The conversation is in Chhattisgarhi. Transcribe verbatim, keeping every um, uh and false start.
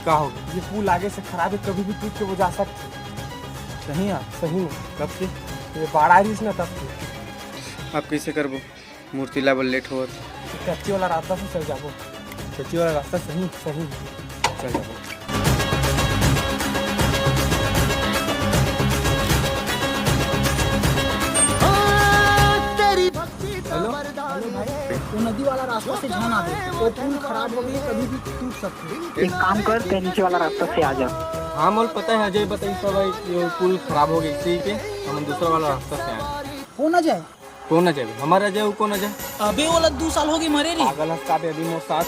का हो गे? ये पुल आगे से खराब हे, कभी भी टूट के वो जा सकथे। सही हे? सही में। कब के? ये बाढ़ आ रहिस ना, तब के। अब कइसे करबो? मूर्ति लाए बर लेट होवत। कच्ची वाला रास्ता से चल जाबो। कच्ची वाला रास्ता सही? सही। चल जाबो। हेलो। हेलो भाई, वो नदी वाला रास्ता से झन आबे, वो पुल खराब हो गे, कभी भी टूट सकथे। एक काम कर, तैं नीचे वाला रास्ता से आ जा। हाँ, मोला पता हे, अजय बताइस हे भाई, ये पुल खराब हो गे, इसी के हम दूसरा वाला रास्ता से आए। कोन अजय? कोन अजय? हमर अजय, वो कोन अजय? अबे, वो ला दू साल हो गे मरे रे। पागल हस का बे, अभी मोर साथ।